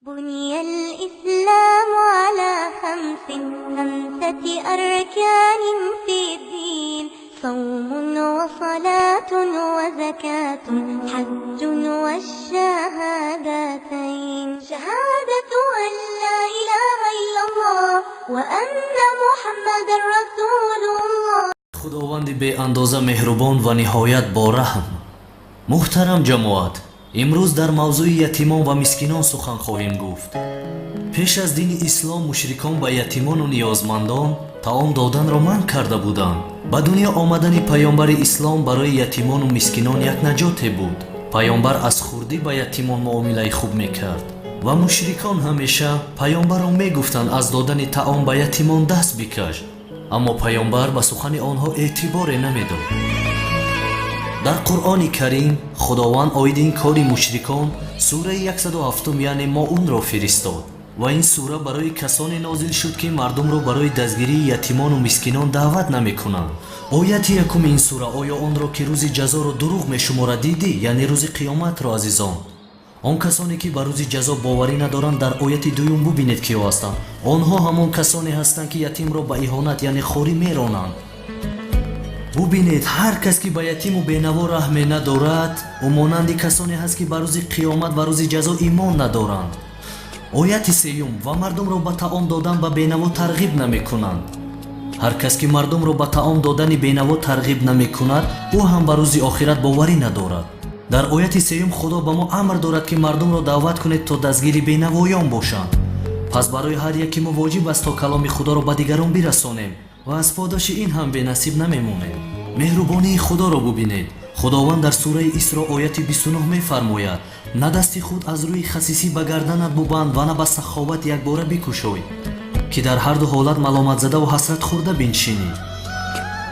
بني الإسلام على خمس، خمسة أركان في الدين: صوم وصلاة وزكاة، حج والشهادتين، شهادة أن لا إله إلا الله وأن محمد رسول الله. Худованди беандоза меҳрубон ва ниҳоят бораҳм. Муҳтарам ҷамоат, имрӯз дар мавзӯи ятимон ва мискинон сухан хоҳем гуфт. Пеш аз дини ислом мушрикон ба ятимону ниёзмандон таом доданро манъ карда буданд. Ба дунё омадани паёмбари ислом барои ятимону мискинон як наҷоте буд. Паёмбар аз хурдӣ ба ятимон муомилаи хуб мекард ва мушрикон ҳамеша паёмбарро мегуфтанд: «Аз додани таом ба ятимон даст бикаш». Аммо паёмбар ба сухани онҳо эътиборе намедод. Дар Қуръони Карим Худованд оиди ин кори мушрикон сураи 107, яъне Моунро фиристод ва ин сура барои касоне нозил шуд, ки мардумро барои дастгирии ятимону мискинон даъват намекунанд. Ояти якуми ин сура: «Оё онро, ки рӯзи ҷазоро дурӯғ мешуморад, дидӣ?» Яъне рӯзи қиёматро. Азизон, он касоне, ки ба рӯзи ҷазо боварӣ надоранд, дар ояти дуюм бубинед, киё ҳастанд. Онҳо ҳамон касоне ҳастанд, ки ятимро ба иҳонат, яъне хорӣ меронанд. Бубинед, ҳар кас, ки ба ятиму бенаво раҳме надорад, ӯ монанди касоне ҳаст, ки ба рӯзи қиёмат ва рӯзи ҷазо имон надоранд. Ояти сеюм: «Ва мардумро ба таом додан ба бенаво тарғиб намекунанд». Ҳар кас, ки мардумро ба таом додани бенаво тарғиб намекунад, ӯ ҳам ба рӯзи охират боварӣ надорад. Дар ояти сеюм Худо ба мо амр дорад, ки мардумро даъват кунед, то дастгири бенавоён бошанд. Пас барои ҳар яке мо воҷиб аст, то каломи Худоро ба дигарон бирасонем ва аз подоши ин ҳам бенасиб намемонем. Меҳрубонии Худоро бубинед. Худованд дар сураи Исро, ояти 29 мефармояд: «На дасти худ аз рӯи хасисӣ ба гарданат бубанд ва на ба саховат якбора бикушой, ки дар ҳарду ҳолат маломатзадаву ҳасратхӯрда биншинӣ».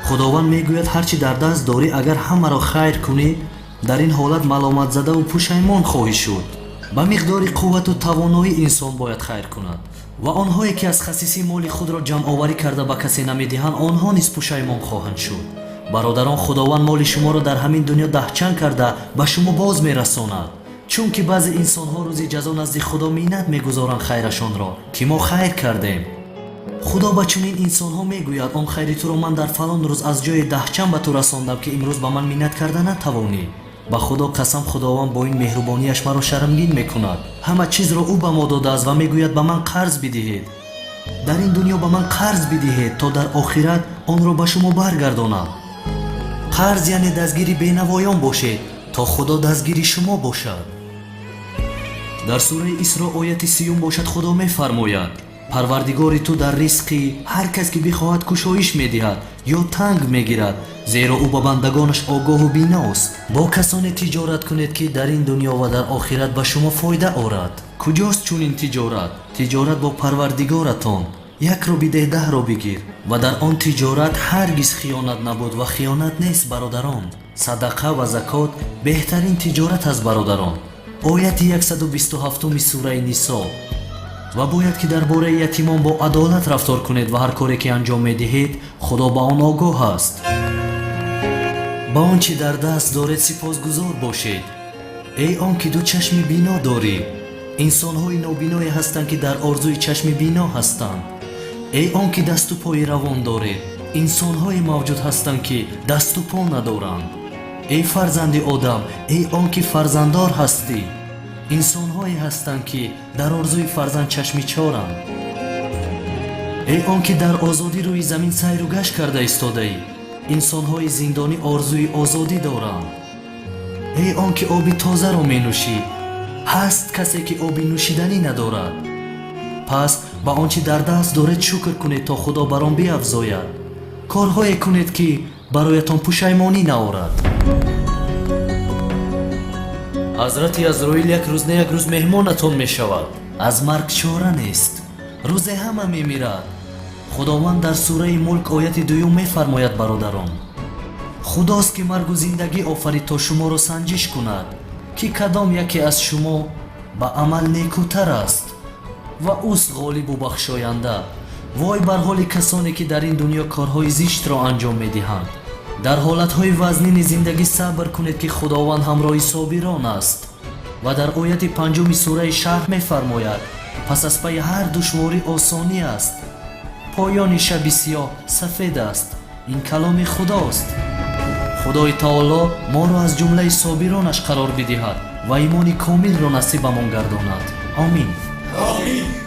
Худованд мегӯяд: ҳар чӣ дар даст дорӣ, агар ҳамаро хайр кунӣ, дар ин ҳолат маломатзадаву пушаймон хоҳӣ шуд. Ба миқдори қуввату тавоноӣ инсон бояд хайр кунад. Ва онҳое, ки аз хасисӣ моли худро ҷамъоварӣ карда, ба касе намедиҳанд, онҳо низ пушаймон хоҳанд шуд. Бародарон, Худованд моли шуморо дар ҳамин дунё даҳчанд карда ба шумо боз мерасонад, чунки баъзе инсонҳо рӯзи ҷазо назди Худо миннат мегузоранд хайрашонро, ки мо хайр кардем. Худо ба чунин инсонҳо мегӯяд: «Он хайри туро ман дар фалон рӯз аз ҷои даҳчанд ба ту расондам, ки имрӯз ба ман миннат карда натавонӣ». Ба Худо қасам, Худованд бо ин меҳрубонияш маро шармгин мекунад. Ҳама чизро ӯ ба мо додааст ва мегӯяд: «Ба ман қарз бидиҳед, дар ин дунё ба ман қарз бидиҳед, то дар охират онро ба шумо баргардонам». Қарз, яъне дастгири бенавоён бошед, то Худо дастгири шумо бошад. Дар сураи Исро, ояти 30 бошад, Худо мефармояд: «Парвардигори ту дар ризқи ҳар кас, ки бихоҳад, кушоиш медиҳад ё танг мегирад, зеро ӯ ба бандагонаш огоҳу биност». Бо касоне тиҷорат кунед, ки дар ин дунё ва дар охират ба шумо фоида орад. Куҷост чунин тиҷорат? Тиҷорат бо Парвардигоратон. Якро бидеҳ, 10-ро бигир. Ва дар он тиҷорат ҳаргиз хиёнат набуд ва хиёнат нест. Бародарон, садақа ва закот беҳтарин тиҷорат аст. Бародарон, ояти 127 сураи Нисо: «Ва бояд ки дар бораи ятимон бо адолат рафтор кунед ва ҳар коре, ки анҷом медиҳед, Худо ба он огоҳ аст». Ба он чӣ дар даст доред, сипосгузор бошед. Эй он ки ду чашми бино дорӣ, инсонҳои нобиное ҳастанд, ки дар орзуи чашми бино ҳастанд. Эй он ки дасту пои равон доред, инсонҳое мавҷуд ҳастанд, ки дасту по надоранд. Эй фарзанди одам, эй он ки фарзанддор ҳастӣ, инсонҳое ҳастанд, ки дар орзуи фарзанд чашми чоранд. Эй он ки дар озодӣ рӯи замин сайру гашт карда истодаӣ, инсонҳои зиндонӣ орзуи озодӣ доранд. Эй он ки оби тозаро менӯшӣ, ҳаст касе, ки оби нӯшиданӣ надорад. Пас ба он чӣ дар даст доред, шукр кунед, то Худо бар он биафзояд. Корҳое кунед, ки бароятон пушаймонӣ наорад. Ҳазрати Азроил як рӯз не, як рӯз меҳмонатон мешавад. Аз марг чора нест, рӯзе ҳама мемирад. Худованд дар сураи Мулк, ояти дуюм мефармояд: «Бародарон, Худост, ки маргу зиндагӣ офарид, то шуморо санҷиш кунад, ки кадом яке аз шумо ба амал некӯтар аст, ва ӯст ғолибу бахшоянда». Вой бар ҳоли касоне, ки дар ин дунё корҳои зиштро анҷом медиҳанд. Дар ҳолатҳои вазнини зиндагӣ сабр кунед, ки Худованд ҳамроҳи собирон аст. Ва дар ояти панҷуми сураи Шарҳ мефармояд: пас аз пайи ҳар душворӣ осонӣ аст, поёни шаби сиёҳ сафед аст. Ин каломи Худост. Худои Таоло моро аз ҷумлаи собиронаш қарор бидиҳад ва имони комилро насибамон гардонад. Омин. Омин.